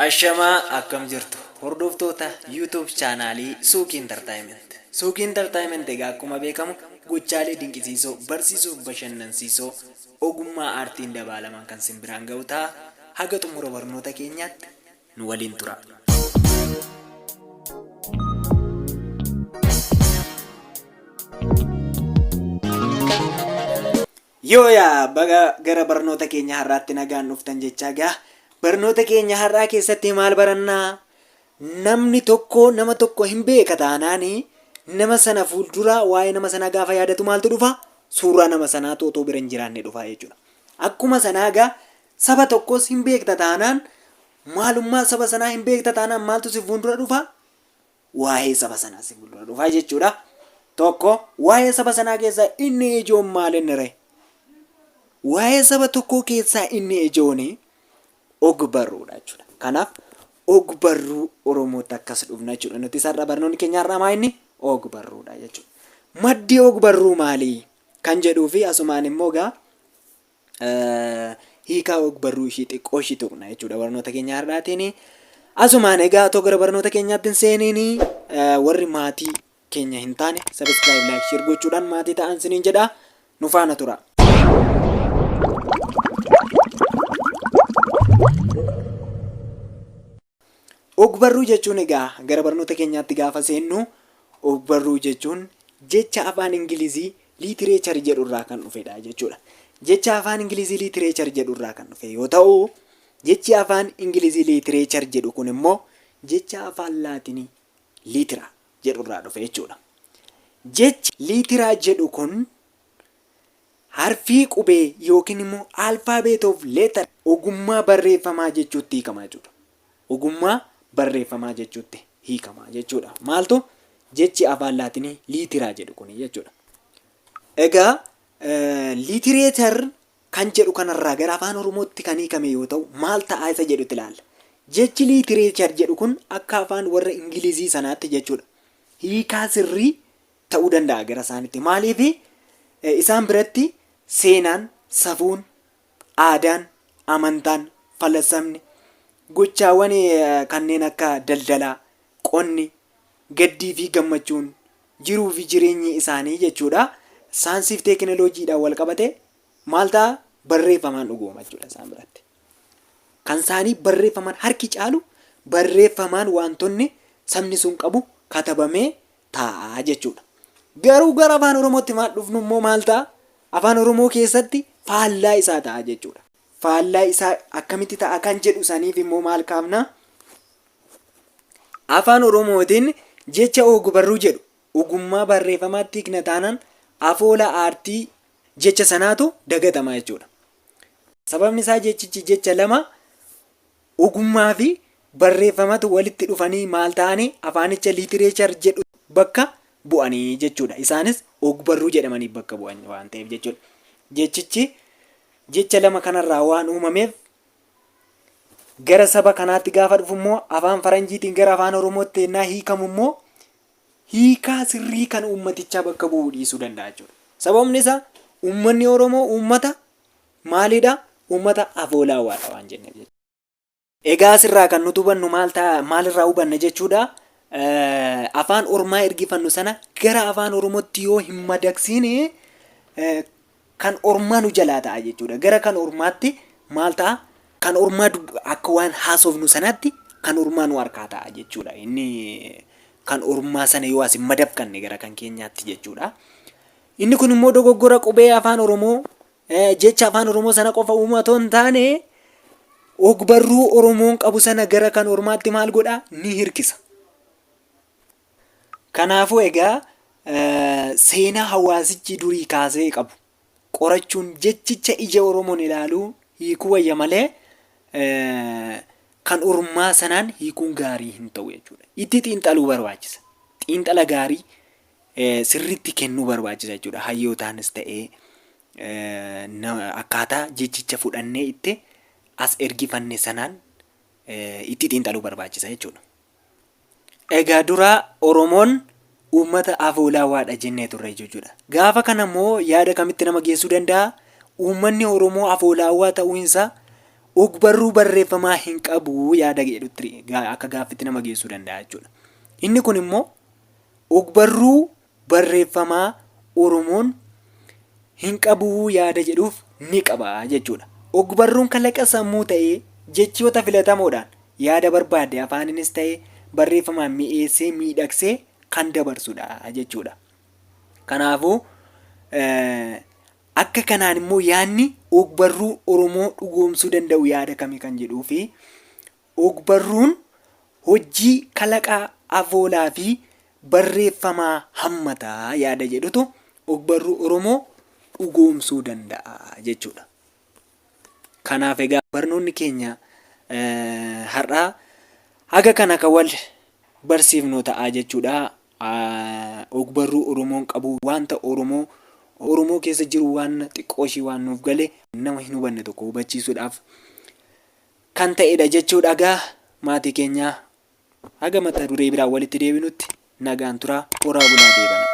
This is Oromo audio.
Ashamaa akkam jirtu hordoftoota YouTube chaanaalii Suuqii Entertainment. Suuqii Entertainment egaa akkuma beekamu gochaalee dinqisiisoo, barsiisoo fi bashannansiisoo ogummaa aartiin dabaalaman kan sin biraan ga'u ta'a. Haga xumura barnoota keenyaatti nu waliin tura. Yooyaa baga gara barnoota keenya har'aatti nagaan dhuftan jechaa gaa barnoota keenya har'aa keessatti maal barannaa? Namni tokko nama tokko hin beeka taanaani nama sana fuuldura waa'ee nama sanaa gaafa yaadatu maaltu dhufa? Suuraa nama sanaatu otoo bira hin jiraanne dhufa jechuudha. Akkuma sanaa gaa saba tokkos hin beekta taanaan maalummaa saba sanaa hin beekta taanaan maaltu si fuuldura dhufa? Waa'ee saba sanaa si fuuldura dhufa jechuudha. Tokko waa'ee saba sanaa keessaa inni ijoon maal inni ree? Waa'ee saba tokkoo keessaa inni ijoon og-barruudha jechuudha. Kanaaf og-barruu Oromootti akkas dhufna jechuudha. Nuti har'a barnoonni keenya har'aa maa inni og-barruudha jechuudha. Maddi og-barruu maali? Kan jedhuu fi asumaan immoo gaa hiikaa og-barruu ishii xiqqoo ishii tuqna jechuudha barnoota keenya har'aatiin. Asumaan egaa otoo gara barnoota keenyaatti hin seeniin warri maatii keenya hin taane subscribe, like, share gochuudhaan maatii ta'an siniin jedha nu faana tura. Ogbarruu jechuun egaa gara barnoota keenyaatti gaafa seennu ogbarruu jechuun jecha afaan Ingilizii literature jedhu irraa kan dhufedha jechuudha. Jecha afaan Ingilizii literature jedhu irraa kan dhufe yoo ta'u, jechi afaan Ingilizii literature jedhu kun immoo jecha afaan Laatinii litera jedhu irraa dhufe jechuudha. Jechi litera jedhu kun harfii qubee yookiin immoo alphabet of letter ogummaa barreeffamaa jechuutti hiikama jechuudha. Ogummaa barreeffamaa jechuutti hiikama jechuudha. Maaltu jechi afaan Laatinii litera jedhu kuni jechuudha. Egaa literature kan jedhu kanarraa gara afaan Oromootti kan hiikame yoo ta'u maal ta'a isa jedhutti ilaalla. Jechi literature jedhu kun akka afaan warra Ingilizii sanaatti jechuudha. Hiikaa sirrii ta'uu danda'a gara isaanitti. Maaliif isaan biratti seenaan, safuun, aadaan, amantaan, falasamni, gochaawwan kanneen akka daldalaa, qonni, gaddii fi gammachuun, jiruu fi jireenyi isaanii jechuudha. Saayinsii fi teekinooloojiidhaan wal qabate maal ta'a? Barreeffamaan dhugooma jechuudha isaan biratti. Kan isaanii barreeffamaan harki caalu barreeffamaan wantoonni sabni sun qabu katabamee taa'a jechuudha. Garuu gara afaan Oromootti maal dhufnu immoo maal ta'a? Afaan Oromoo keessatti faallaa isaa ta'a jechuudha. Faallaa isaa akkamitti ta'a kan jedhu saniif immoo maal kaafna? Afaan Oromootiin jecha ogbarruu jedhu ogummaa barreeffamaatti hiikna taanaan afoola aartii jecha sanaatu dagatama jechuudha. Sababni isaa jechichi jecha lama ogummaa fi barreeffamatu walitti dhufanii maal ta'anii afaanicha literature jedhu bakka bu'anii jechuudha. Isaanis ogbarruu jedhamanii bakka bu'an waan ta'eef jechuudha. Jechichi jecha lama kanarraa waan uumameef gara saba kanaatti gaafa dhufu immoo afaan faranjiitiin gara afaan Oromootti ennaa hiikamu immoo hiikaa sirrii kan uummatichaa bakka bu'uu dhiisuu danda'a jechuudha. Sababni isaa uummanni Oromoo uummata maalidha? Uummata afoolaawaadha waan jenneef jechuudha. Egaa asirraa kan nuti hubannu maal ta'a maalirraa hubanna jechuudha. Afaan ormaa ergifannu sana gara afaan Oromootti yoo hin madaqsiine kan ormaa nu jalaa ta'a jechuudha. Gara kan ormaatti maal ta'a? Kan ormaa akka waan haasofnu sanaatti kan ormaa nu harkaa ta'a jechuudha. Inni kan ormaa sana yoo as hin madaqfanne gara kan keenyaatti jechuudha. Inni kun immoo dogoggora qubee afaan Oromoo jecha afaan Oromoo sana qofa uuma otoo hin taane ogbarruu Oromoon qabu sana gara kan ormaatti maal godha? Ni hirkisa. Kanaafuu egaa seenaa hawaasichi durii kaasee qabu qorachuun jechicha ija Oromoon ilaaluu hiikuu wayya malee kan ormaa sanaan hiikuun gaarii hin ta'u jechuudha. Itti xiinxaluu barbaachisa. Xiinxala gaarii sirriitti kennuu barbaachisa jechuudha. Hayyootaanis ta'ee akkaataa jechicha fudhannee itti as ergifanne sanaan itti xiinxaluu barbaachisa jechuudha. Egaa dura Oromoon uummata afoolaawaadha jennee turre jechuudha. Gaafa kana immoo yaada kamitti nama geessuu danda'a? Uummanni Oromoo afoolaawaa ta'uunsaa ogbarruu barreeffamaa hin qabu yaada jedhutti akka gaaffitti nama geessuu danda'a jechuudha. Inni kun immoo ogbarruu barreeffamaa Oromoon hin qabu yaada jedhuuf ni qaba jechuudha. Ogbarruun kalaqa sammuu ta'ee jechoota filatamoodhaan yaada barbaadde afaaninis ta'ee barreeffamaan mi'eessee miidhagsee kan dabarsudha jechuudha. Kanaafuu akka kanaan immoo yaadni ogbarruu Oromoo dhugoomsuu danda'u yaada kami kan jedhuu fi ogbarruun hojii kalaqaa afoolaa fi barreeffamaa hammata yaada jedhutu ogbarruu Oromoo dhugoomsuu danda'a jechuudha. Kanaaf egaa barnoonni keenya har'aa haga kana kan wal barsiifnu ta'a jechuudha. Ogbarruu Oromoon qabu wanta Oromoo Oromoo keessa jiru waan xiqqoo ishii waan nuuf gale nama hin hubanne tokko hubachiisuudhaaf kan ta'edha jechuudha. Egaa maatii keenya haga mata duree biraan walitti deebinutti nagaan turaa horaa bulaa deebana.